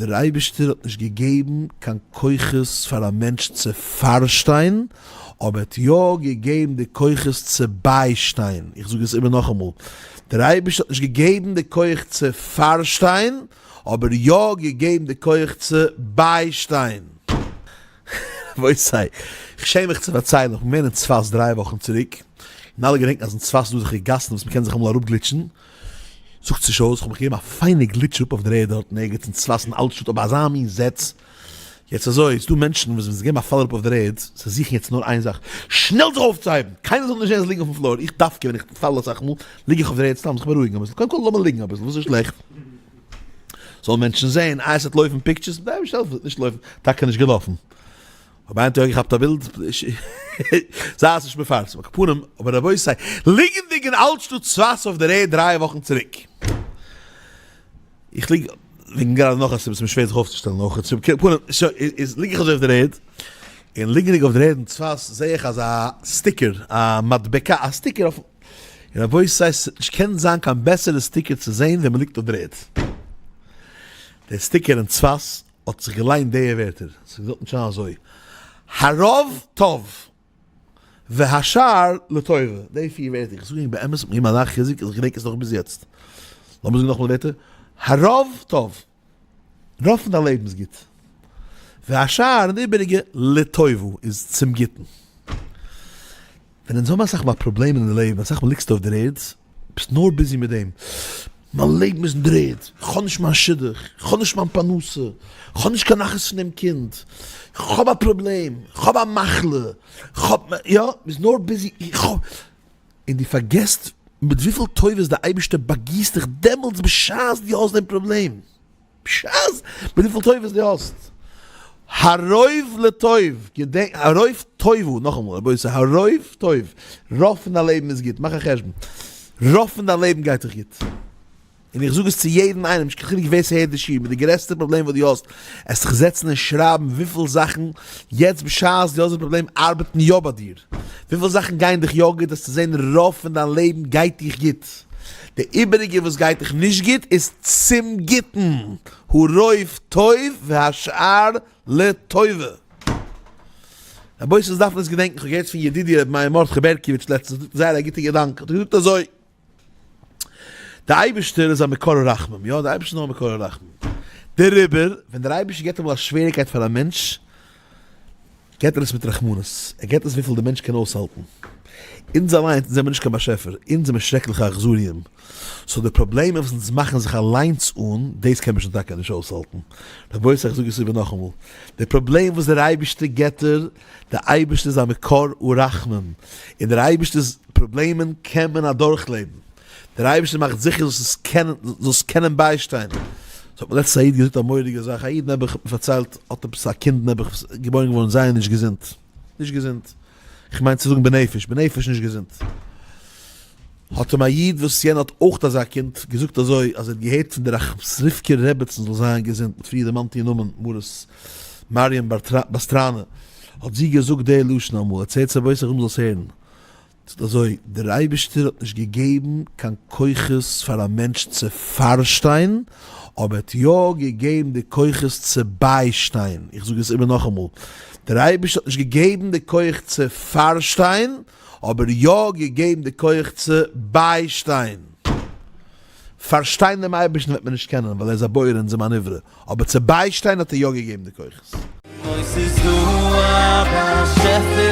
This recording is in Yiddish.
דער אייבערשטער האט נישט געגעבן קיין כוחות פאר א מענטש צו פארשטיין, אבער ער האט יא געגעבן די כוחות צו ביישטיין. איך זאג עס איבער נאכאמאל, דער אייבערשטער האט נישט געגעבן די כח צו פארשטיין, אבער יא געגעבן די כח צו ביישטיין. רבותי, איך שעם מיך צו פארציילן, איך בין געווען אין צפת דריי וואכן צוריק, און אלע געדענקן אז אין צפת איז דא אזעלכע גאסן וואס מ'קען זיך אמאל אראפגליטשן, זאגט זיך אויס, איך האב מיך געגעבן א פיינע גליטש אראפ אויף דער ערד דארטן ערגעץ אין צפת אין אלטשטאט אבער אזא מין זעץ, יעצט אזוי, ס'דא מענטשן וואס ווען זיי געבן א פאל אראפ אויף דער ערד, זיי זוכן יעצט נאר איין זאך, שנעל זיך אויפצוהייבן, קיינער זאל נישט זען זיי ליגן אויפן floor, איך דווקא ווען איך פאל אסאך מאל, ליג איך אויף דער ערד סתם זיך בארואיגן אביסל, קודם כל לאמיר ליגן אביסל, וואס איז שלעכט? זאלן מענטשן זען, איי עס וועט לויפן pictures, די אייבערשטער העלפן עס וועט נישט לויפן, טאקע נישט געלאפן. אבער איינער האט יא געכאפט א בילד, זיי עס נישט מפרסם, על כל פנים, אבער רבותי, ליגענדיג אין אלטשטאט צפת אויף דער ערד דריי וואכן צוריק, איך ליג, וועגן גראדע נאך א סיבה, ס'איז מיר שווער זיך אויפצושטעלן אויך, על כל פנים, איז ליג איך אזוי אויף דער ערד, און ליגענדיג אויף דער ערד אין צפת זע איך אזא sticker, א מדבקה, א sticker אויף, און רבותי, ס'האט נישט קענט זיין קיין בעסערע sticker צו זען ווען מ'ליגט אויף דער ערד. דער sticker אין צפת האט זיך געליינט די ווערטער, ס'איז געזאגט שוין אזוי, הרוב טוב והשאר לטובה, די פיר ווערטער, איך זאג ענק באמת, האט מיר געגעבן אזא חיזוק אז איך געדענק עס נאך ביז יעצט. לאמיר זאגן נאכאמאל די ווערטער, הרוב טוב, רוב פון דיין לעבן איז גוט, והשאר און די איבעריגע לטובה איז צום גוטן. ווען אונז האבן אסאך מאל פראבלעמען אין די לעבן, אסאך מאל ליגסטו אויף דער ערד, ביסט נאר busy מיט דעם, מיין לעבן איז אין דר'ערד, איך האב נישט מיין שידוך, איך האב נישט מיין פרנסה, איך האב נישט קיין נחת פון דעם קינד, איך האב א פראבלעם, איך האב א מחלה, איך האב, יא, ביסט נאר busy, איך האב, און דו פארגעסט מיט וויפיל טובות דער אייבערשטער באגיסט דיך דעמאלטס בשעת דו האסט דעם פראבלעם. בשעת מיט וויפיל טובות דו האסט. הרוב לטוב, געדענק, הרוב טובו, נאכאמאל רבותי, הרוב טוב, רוב פון דיין לעבן איז גוט, מאך א חשבון, רוב פון דיין לעבן גייט דיך גוט. און איך זאג עס צו יעדן איינעם, נישט קיין חילוק ווער ס'הערט די שיעור, מיט די גרעסטע פראבלעם וואס דו האסט, עס זיך זעצן און שרייבן וויפיל זאכן יעצט בשעת דו האסט די פראבלעם ארבעטן יא ביי דיר, וויפיל זאכן גייען דיך יא גוט, וועסטו זען רוב פון דיין לעבן גייט דיך גוט. די איבעריגע וואס גייט דיך נישט גוט איז צום גוטן, הרוב טוב והשאר לטובה. רבותי אונז דארפן עס געדענקן, כ'האב געהערט פון ידידי ר' מאיר מרדכי בערקאוויטש לעצטנס, זאגט זייער א גוטע געדאנק, האט ער געזאגט אזוי, די אייבערשטער איז א מקור הרחמים, יא די אייבערשטער איז נאר א מקור הרחמים, דעריבער ווען דער אייבערשטער געבט אמאל א שוועריקייט פאר א מענטש, געט ער עס מיט רחמנות, ער געט עס וויפיל די מענטש קען אויסהאלטן. אונז אליינס זעמיר נישט קיין באשעפער, אונז זעמיר שרעקליכע אכזריים, so די פראבלעמען וואס אונז מאכן זיך אליינס אן, דאס קען מען שוין טאקע נישט אויסהאלטן. רבותי איך זאג עס איבער נאכאמאל, די פראבלעם וואס דער אייבערשטער געט דיר, דער אייבערשטער איז א מקור הרחמים, און דער אייבערשטער'ס פראבלעמען קען מען אדורכלעבן. דער אייבערשטער מאכט זיכער זאלסט עס קענען, זאלסט קענען ביישטיין. ס'האט מיר לעצטנס א איד געזאגט א מורא'דיגע זאך, א איד נעבעך האט מיר פארציילט, האט עפעס א קינד נעבעך וואס איז געבוירן געווארן זייער נישט געזונט, נישט געזונט, כ'מיין צו זאגן בנפש, בנפש נישט געזונט. האט אים א איד וואס יענער האט אויך אזא קינד געזאגט אזוי, אז ער האט געהערט פון די ראחמסריווקער רעבעצן זאל זיין געזונט, מ'האט פריער דערמאנט איר נאמען, מרת מרים באסטראנע, האט זי געזאגט די לשון אמאל, עטס הערטס רבותי איך וויל מ'זאל עס הערן, זאגט אזוי, דער אייבערשטער האט נישט געגעבן קיין כוחות פאר א מענטש צו פארשטיין, אבער ער האט יא געגעבן די כוחות צו ביישטיין. איך זאג עס איבער נאכאמאל, דער אייבערשטער האט נישט געגעבן די כח צו פארשטיין, אבער יא געגעבן די כח צו ביישטיין. פארשטיין דעם אייבערשטן וועט מען נישט קענען, ווייל ער איז א בורא אונז זעמיר א נברא, אבער צו ביישטיין האט ער יא געגעבן די כוחות. אוי ס'איז דא א באשעפער.